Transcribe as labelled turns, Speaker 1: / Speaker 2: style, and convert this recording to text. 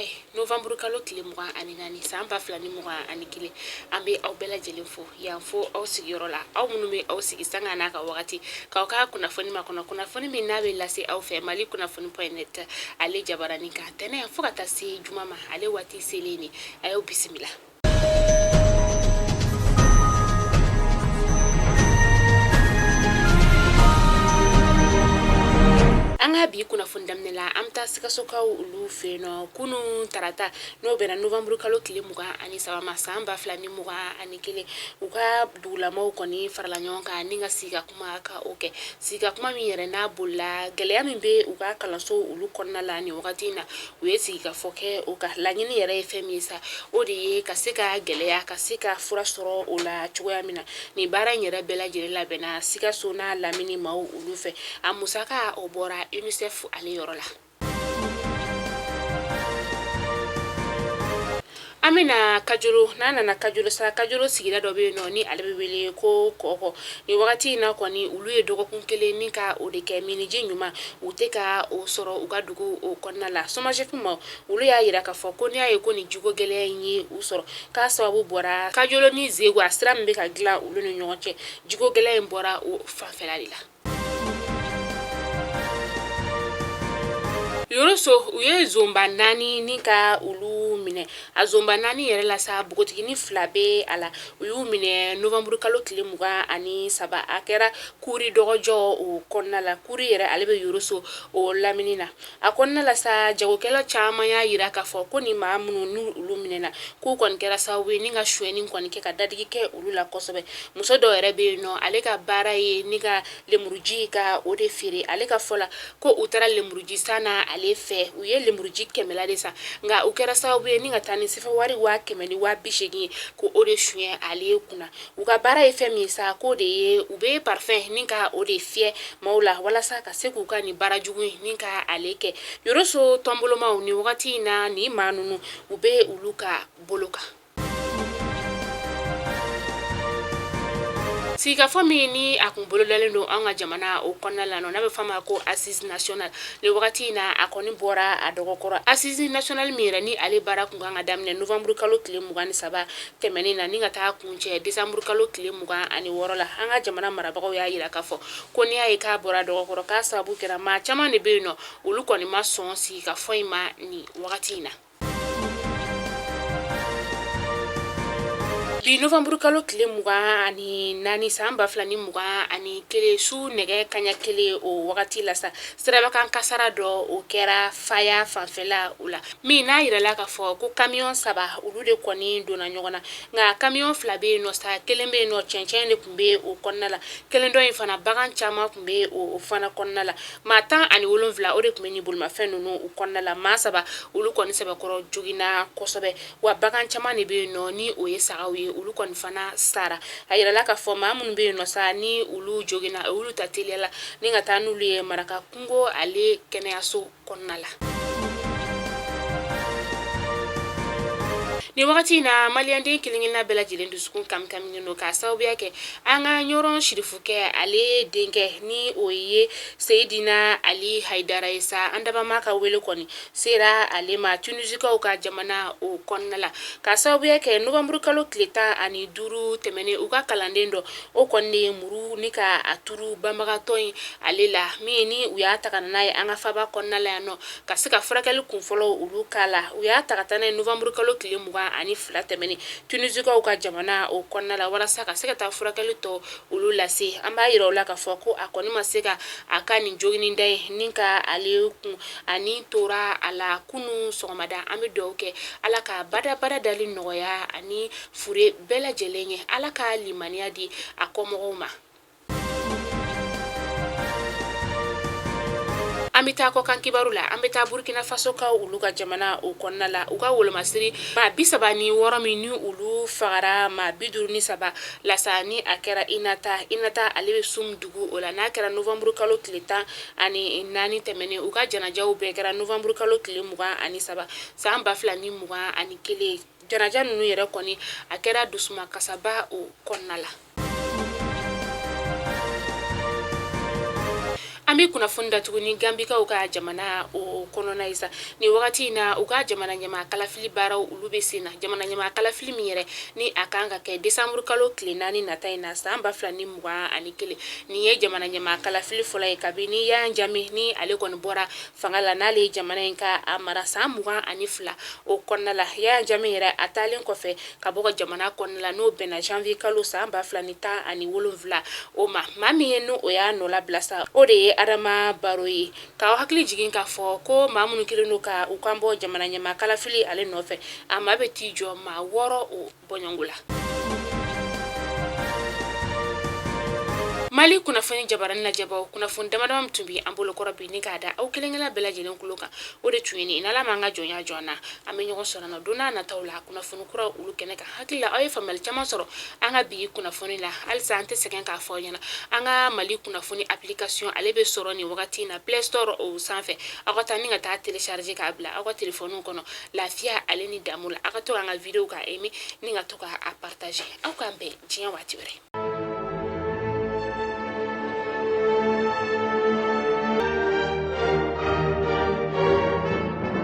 Speaker 1: ye novembre kalo tile 24 san 2021. An bɛ aw bɛɛ lajɛlen fo yan fo aw sigiyɔrɔ la, aw minnu bɛ aw sigi sanga n'a ka wagati k'aw ka kunnafoni makɔnɔ, kunnafoni min n'a bɛ lase aw fɛ Mali kunnafoni point net ale jabaranin kan tɛnɛn fo ka taa se juma ma, ale waati selen ni a y'aw bisimila. An ka bi kunnafoni daminɛ la, an bɛ taa Sikasokaw olu fɛ yen nɔ kunun tarata, n'o bɛnna novembre kalo tile 23 ma san 2021. U ka dugulamaw kɔni farala ɲɔgɔn kan ni ka sigi ka kuma ka o kɛ sigi ka kuma min yɛrɛ n'a bolila gɛlɛya min bɛ u ka kalanso olu kɔnɔna la nin wagati in na. U ye sigikafɔ kɛ o kan. Laɲini yɛrɛ ye fɛn min ye sa, o de ye ka se ka gɛlɛya ka se ka fura sɔrɔ o la cogoya min na. Nin baara in yɛrɛ bɛɛ lajɛlen labɛnna Sikaso n'a lamini maaw olu fɛ. A musaka o bɔra UNICEF ale yɔrɔ la. An bɛna Kajolo, n'an nana Kajolo sa, Kajolo sigida dɔ bɛ yen nɔ ni ale bɛ wele ko Kɔkɔ. Nin wagati in na kɔni, olu ye dɔgɔkun kelen ni ka o de kɛ miniji ɲuman u tɛ ka o sɔrɔ u ka dugu o kɔnɔna la. SOMAGEP maaw olu y'a jira k'a fɔ ko n'i y'a ye ko nin jiko gɛlɛya in ye u sɔrɔ, k'a sababu bɔra Kajolo ni Zeguwa sira min bɛ ka dilan olu ni ɲɔgɔn cɛ, jiko gɛlɛya in bɔra o fanfɛla de la. Yoroso, u ye zonba 4 ni ka olu minɛ. A zonba 4 yɛrɛ la sa, npogotiginin 2 bɛ a la. U y'u minɛ novembre kalo tile 23. A kɛra Kuri dɔgɔjɔ o kɔnɔna la. Kuri yɛrɛ ale bɛ Yoroso o lamini na. A kɔnɔna la sa, jagokɛla caman y'a jira k'a fɔ ko ni maa minnu n'u olu minɛna, k'u kɔni kɛra sababu ye ni ka sonyɛni kɔni kɛ ka dadigi kɛ olu la kosɛbɛ. Muso dɔw yɛrɛ bɛ yen nɔ, ale ka baara ye ni ka lemuruji ka o de feere. Ale ka fɔ la ko u taara lemuruji san na ale fɛ, u ye lemuruji kɛmɛla de san, nka u kɛra sababu ye ni ka taa ni sefa wari 100 ni 80 ye, ko o de suɲɛ ale kunna. U ka baara ye fɛn min sa, k'o de ye u bɛ parfum ni ka o de fiyɛ maaw la walasa ka se k'u ka nin baara jugu in ni ka ale kɛ. Yoroso tɔnbolomaw nin wagati in na, nin maa ninnu u bɛ olu ka bolo kan. Sigikafɔ min ni a kun bolodalen don an ka jamana o kɔnɔna la, n'a bɛ f'a ma ko assise nationale, nin wagati in na a kɔni bɔra a dɔgɔkɔrɔ. Assise nationale min yɛrɛ ni ale baara kun kan ka daminɛ novembre kalo tile 23 tɛmɛnen na ni ka taa kuncɛ décembre kalo tile 26 la, an ka jamana marabagaw y'a jira k'a fɔ ko n'i y'a ye k'a bɔra dɔgɔkɔrɔ, k'a sababu kɛra maa caman de bɛ yen nɔ, olu kɔni ma sɔn sigikafɔ in ma nin wagati in na. Bi novembre kalo tile 24 san 2021 su nɛgɛ kaɲa kelen o wagati la sa, sirabakan kasara dɔ o kɛra Faya fanfɛla o la, min n'a yirala k'a fɔ ko kamiyɔn 3 olu de kɔni donna ɲɔgɔn na. Nka kamiyɔn 2 bɛ yen nɔ sa, kelen bɛ yen nɔ cɛncɛn de tun bɛ o kɔnɔna la, kelen dɔ in fana bagan caman tun bɛ o fana kɔnɔna la. Maa 17 o de tun bɛ nin bolimafɛn ninnu u kɔnɔna la. Maa 3 olu kɔni sɛbɛkɔrɔ joginna kosɛbɛ, wa bagan caman de bɛ yen nɔ ni o ye sagaw ye, olu kɔni fana sara. A yirala k'a fɔ maa minnu bɛ yen nɔ sa ni olu joginna, olu ta teliya la ni ka taa n'olu ye Maraka kungo ale kɛnɛyaso kɔnɔna la. Nin wagati in na, maliyɛnden kelenkelenna bɛɛ lajɛlen dusukun kamikaminen don k'a sababuya kɛ an ka Ɲɔrɔn sirifukɛ ale denkɛ ni o ye Seyidina Ali Hayidara ye sa. An dabama ka wele kɔni sera ale ma Tunisikaw ka jamana o kɔnɔna la k'a sababuya kɛ novembre kalo tile 15 tɛmɛnen, u ka kalanden dɔ o kɔni de ye muru ni ka a turu banbagatɔ in ale la, min ni u y'a ta ka na n'a ye an ka faba kɔnɔna la yan nɔ ka se ka furakɛli kunfɔlɔ olu k'a la. U y'a ta ka taa n'a ye novembre kalo tile 22 tɛmɛnen Tunisikaw ka jamana o kɔnɔna la walasa ka se ka taa furakɛli tɔ olu lase. An b'a yira u la k'a fɔ ko a kɔni ma se ka a ka nin joginida in ni ka ale kun ani tora a la kunun sɔgɔmada. An bɛ dugawu kɛ Ala ka badabada dali nɔgɔya ani fure bɛɛ lajɛlen ye, Ala ka limaniya di a kɔmɔgɔw ma. An bɛ taa kɔkan kibaru la. An bɛ taa Burkina Faso kaw olu ka jamana o kɔnɔna la. U ka wolomasiri maa 36 min ni olu fagara, maa 53 la sa, ni a kɛra Inata. Inata ale bɛ Sum dugu o la, n'a kɛra novembre kalo tile 14 tɛmɛnen. U ka janajaw bɛɛ kɛra novembre kalo tile 23 san 2021. Janaja ninnu yɛrɛ kɔni a kɛra dusumakasaba o kɔnɔna la. An An bɛ kunnafoni datugu ni Gambikaw ka jamana o kɔnɔna ye sa. Nin wagati in na, u ka jamana ɲɛmaa kalafili baaraw olu bɛ sen na. Jamana ɲɛmaa kalafili min yɛrɛ ni a kan ka kɛ desanburu kalo tile 4 nata in na san 2021, nin ye jamana ɲɛmaa kalafili fɔlɔ ye kabini Yaya Jame ni ale kɔni bɔra fanga la, n'ale ye jamana in ka a mara san 22 o kɔnɔna la. Yaya Jame yɛrɛ a taalen kɔfɛ ka bɔ ka jamana kɔnɔna la, n'o bɛnna janvier kalo san 2017 o ma, maa min ye n'o y'a nɔ labila sa, o de ye Adama Baro ye. K'aw hakili jigin k'a fɔ ko maa minnu kɛlen don ka u kan bɔ jamana ɲɛmaa kalafili ale nɔfɛ, a maa bɛ t'i jɔ maa 6 o bɔɲɔgɔnko la. Mali kunnafoni jabarani lajɛbaw, kunnafoni damadama min tun bɛ an bolokɔrɔ bi ni k'a da aw kelenkelen bɛɛ lajɛlen tulo kan, o de tun ye nin. N'Ala m'an ka jɔnya jɔ an na, an bɛ ɲɔgɔn sɔrɔ na don n'a nataw la kunnafoni kura olu kɛnɛ kan. Hakili la aw ye faamuyali caman sɔrɔ an ka bi kunnafoni la. Halisa an tɛ sɛgɛn k'a fɔ aw ɲɛna, an ka Mali kunnafoni application ale bɛ sɔrɔ nin wagati in na Play Store o sanfɛ. Aw ka taa ni ka taa télécharger k'a bila aw ka téléphone kɔnɔ lafiya ale ni damu la. Aw ka to an ka video k'a aimer ni ka to k'a partager. Aw k'an bɛn diɲɛ waati wɛrɛ.